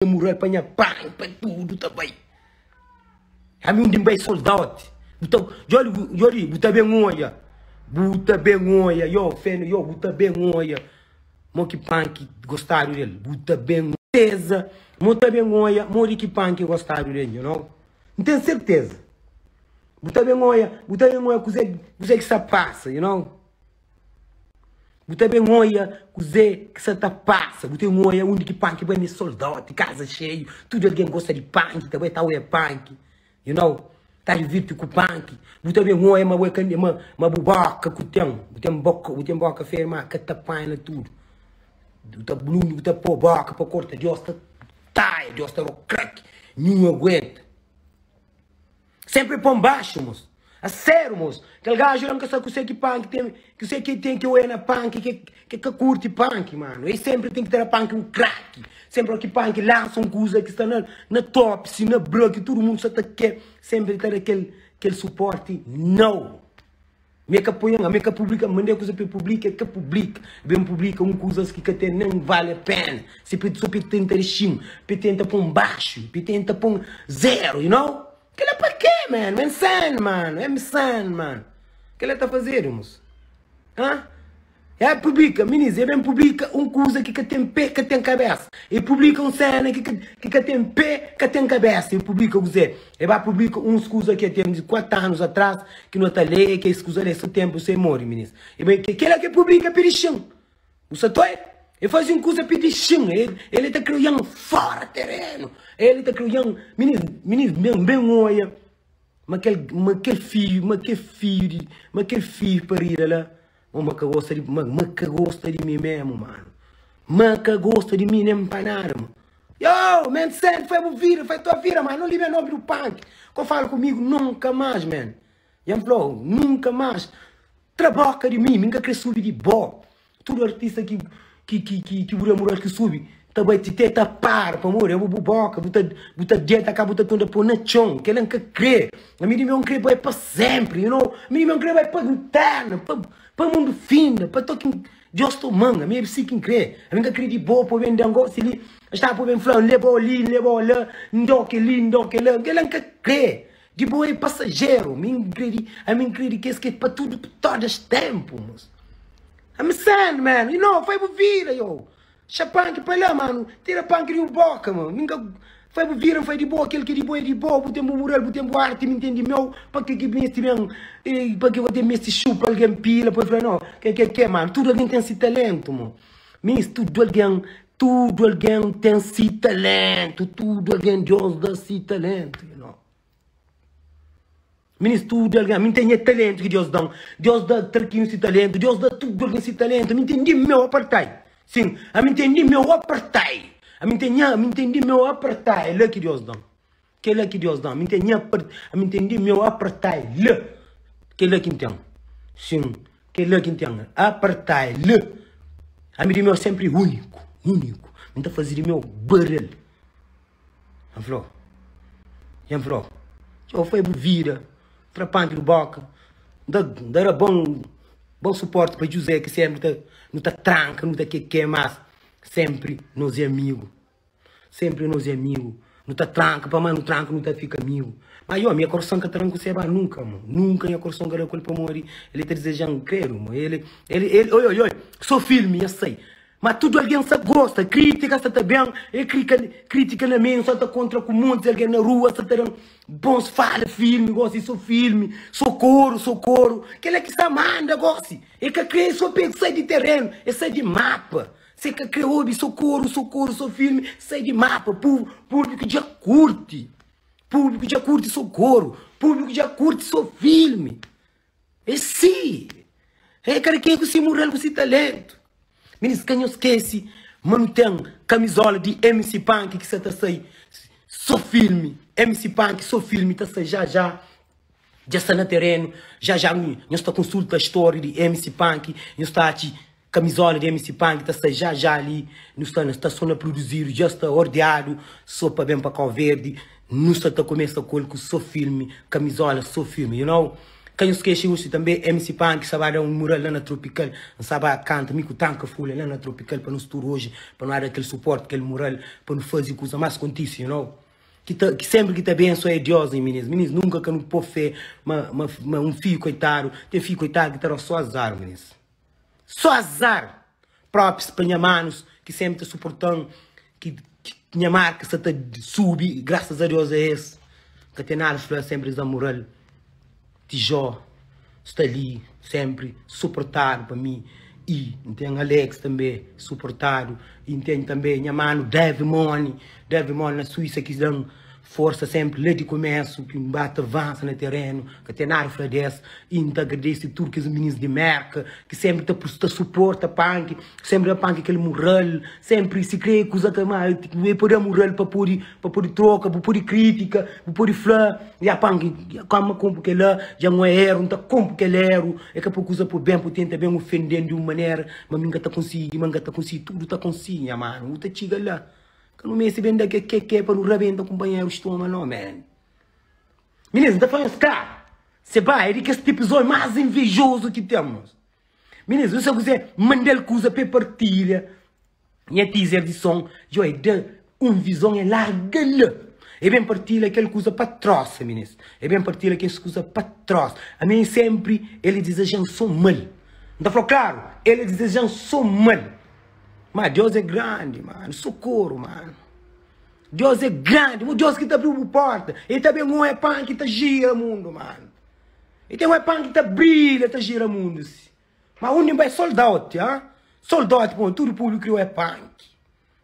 Mural pa nha pai pa tudo ta bai Ami undi bai sold out Bu ta Joli Joli bu ta ben oia Bu ta ben oia yo feno yo bu ta ben oia Mo ki panki gostadu del Bu ta ben Certeza mo ta ben oia modi ki panki gostadu del you know N ten certeza Bu ta ben oia bu ta ben oia kuze kuze ki sa pasa you know. Bu ta ben oia kuzê ki sa ta pasa. Bu ta ben oia undi ki panki bai mi soldóti, kaza xeiu, tudu algen gosta di panki, ta bai ta oia panki, you know, ta divirti ku panki. Bu ta ben oia ma bu é ka ma ma bu boka ku ten, bu ten boka bu ten boka feia ma ka ta panha na tudu. Bu ta undi bu ta pô boka pa korta, Dios ta taia, Dios ta da-u kraki, ninhun aguenta. Sempre pon baxu mos. A sério mos. Kel gajo la nka sa kuse ki panki tem, kuse ki tem ki oia na panki ke ke ka curti panki mano. E sempre tem ki tra panki um kraki. Sempre ki panki lança um kuza ki sta na na top si na bra ki tudo mundo sa ta ke, sempre ta da kel kel suporte nau. Mi e ka poi-m, ami e ka publika, mandei kuza pa e publika, e ka publika. Ben publika un kuzas ki ka ten nen vale a pena. Si pa so pa e tenta dixi-m, pa e tenta pô-m baxu, pa e tenta pô-m zero, you know? Kel-la pa kê, man? M insane, mano, M insane, mano. Kel-la ta fazedu, mos. Hã? E publika, minis, e ben publika un kuza ki ka ten pé, ka ten kabesa. E publika un sena ki ka, ki ka ten pé, ka ten kabesa. E publika kuzê? E ba publika uns kuza ki ten di 4 anus atras, ki no ta lê, ki es kuza lê so tenpu se morre, minis. E ben, ke, kela ke publika pidi xin. Bu sa toi? E faze un kuza pidi xin. E, ele ta krian fora terenu. Ele ta krian, minis, minis, ben, ben oia. Ma kel, ma kel fiju, ma kel fiju di, ma kel fiju parida la, oh ma ka gosta di, ma, ma ka gosta di mi memu, mano. Ma ka gosta di mi nem pa nada, mano. Yo, man, sente, fai bu vida, fai tua vida, mano. Não liga nome do punk. Ko fala comigo nunca mais, man. Yan falou, nunca mais. Tra boca di mi, mi nka kre subi di bo. Tudu artista ki ki ki ki ki bu da mural ki subi ta bai ti te ta para pamodi abo bu boka bu ta bu ta deta ka bu ta tunda po na txon kela nka kre ami di meu nkre bai pa sempri you know ami di meu nkre bai pa interna pa pa mundu finda pa toki Dios toman ami é si ki nkre ami nka kre di bo po ben dan gosi li sta po ben fla nlebau li nlebau la ndau keli ndau kela kela nka kre di bo é pasajeru ami nkre di ami nkre di kes ki pa tudu todas tempu mos. I'm sand man, you know, fai bu vida yo Xa panki pa la mano, tira panki di bu boka mano Mi nka fai bu vida, nfai di bo, kel ki di bo é di bo Bu ten bu mural, bu ten bu arti, mi nten di meu Pa ke ki mesti ben, pa ke bu mesti xupa algen pila pa fla no Ke ke ke mano, tudu algen ten si talentu mo Mi tudu algen, tudu algen ten si talentu Tudu algen Dios da si talentu, you know. Minis tudu algen, mi ten nha talentu ki Deus dan. Deus da Tarquinho si talentu, Deus da tudu algen si talentu. Mi ten di meu apartai. Sim, ami ten di meu apartai. Ami ten nha, mi ten di meu apartai la ki Deus dan. Kela ki Deus dan. Mi ten nha, ami ten di meu apartai la. Kela ki ten. Sim, kela ki ten. Apartai la. Ami di meu sempri úniku, úniku. Mi ta fazi di meu baril. N fla-u, dja N fla-u, Txeu foi bu vida, tra panki di boka, N ta N ta da bon bon suporti pa Djuzé ki senpri ta nu ta tranka, nu ta keke, mas senpri nos é amigu, senpri nos é amigu, nu ta tranka, pamodi nu tranka nu ta fika amigu. Má yo, nha korason ka ta da-m ku seba nunka, mo, nunka nha korason ka da ku el pamodi el ta dizeja-m kredu, mo, el el el oi oi oi, so filmi nha sai. Ma tudu algen sa gosta, kritika sa ta ben, e krika, kritika na mi, N sa ta kontra ku montis algen na rua, sa ta dan bons fala firmi gosi, so firmi, sokoru, sokoru, kela ki sa manda gosi, e ka kre so pa e sai di terenu, e sai di mapa, se ka kre obi sokoru, sokoru, so firmi, sai di mapa, pu, públiku dja kurti, públiku dja kurti sokoru, públiku dja kurti so firmi. É si! É kada ken ku si mural ku si talentu. Minis ka nhos skese ma nu ten kamizola di MC Panki ki sa ta sai so filmi. MC Panki so filmi ta sai já já. Dja sta na terenu. Já já nhos ta konsulta story di MC Panki. Nhos ta atxi kamizola di MC Panki ta sai já já li. Nu sta na sta so na produzidu dja sta ordiadu so pa ben pa Kau Verdi. Nu sta ta kumesa ku el ku so filmi, kamizola so filmi, you know. Ka nhos skexe osi tanbe MC Panki sa ba da un mural la na Tropical. N sa ba kanta mi ku Tanka Fulha la na Tropical pa nos tudu oji pa nu ba da kel suporti, kel mural pa nu faze kuza más kontise, you know. Ki ta ki senpri ki ta abensua é Dios nha minis. Minis nunka ka nu po fé ma ma ma un fiju koitadu ten fiju koitadu ki ta da so azar minis. So azar! Propis pa nha manus ki senpri ta suportan ki ki nha marka sa ta subi grasas a Dios a es. Ka ten nada fla senpri es da mural. Tijó sta li senpri suportadu pa mi i N ten Alex tanbe suportadu i N ten tanbe nha manu Dave Money, Dave Money na Suísa ki da-m forsa senpri la di kumesu ki N ba ta avansa na terenu, ka ten nada fla des i N ta agradese tudu kes minis di Merka ki senpri ta ta suporta panki, senpri da panki kel mural, senpri si kre kuza ka ma e pode da mural pa pode pa pode troka, bu pode kritika, bu pode fla. Ya pan ki kama konpu kela dja n é eru, n ta konpu kel eru. É ka pa kuza po ben, po tenta ben ofenden di un manera, ma mi n ka ta konsigi, ma n ka ta konsigi. Tudu ta konsigi nha manu, bu ta txiga la. Ka nu meste ben da ke ke ke pa nu rabenta kunpanheru stoma no, man. Minis, n ta fla nhos klaru, Seba é di kes tipu zói más invejozu ki ten, mos. Minis, nu sa kuzê, N manda-l kuza pa e partilha. Nha teaser di son djo é da un vizon é larga la É ben partilha kel kuza pa trosa minis É ben partilha kes kuza pa trosa Ami senpri el dizejan so mal N ta fla klaru el dizejan so mal Ma Deus é grandi manu sokoru manu Deus é grandi mo Deus ki ta abriu bu porta El ta ben oia pan ki ta gira mundu manu El ten oia pan ki ta brilha ta gira mundu si. Ma undi bai sold out, ha? Sold out, pô, tudu público kriou é punk.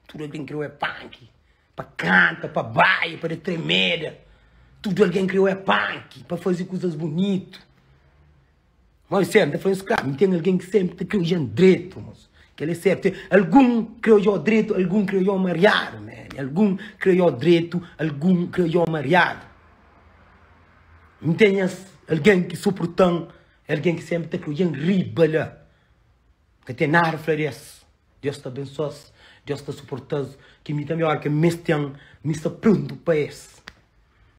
Tudu algen kriou é punk. Pa kanta, pa baia, pa da tremeda. Tudu algen kriou é punk, pa faze kuzas bunitu. Mas sério, ta fala isso claro, tem alguém que sempre te criou já dreto, moço. Que ele é certo. Algum criou já dreto, algum criou já mariado, man. Algum criou já dreto, algum criou já mariado. Não tem alguém que suportam É algen ki sénpri ta krê odja-m riba la. Ka ten nada fla di es. Deus ta abensoa-s, Deus ta suporta-s. Ki mi tanbê óras ki N meste-m, mi sta prontu pa es.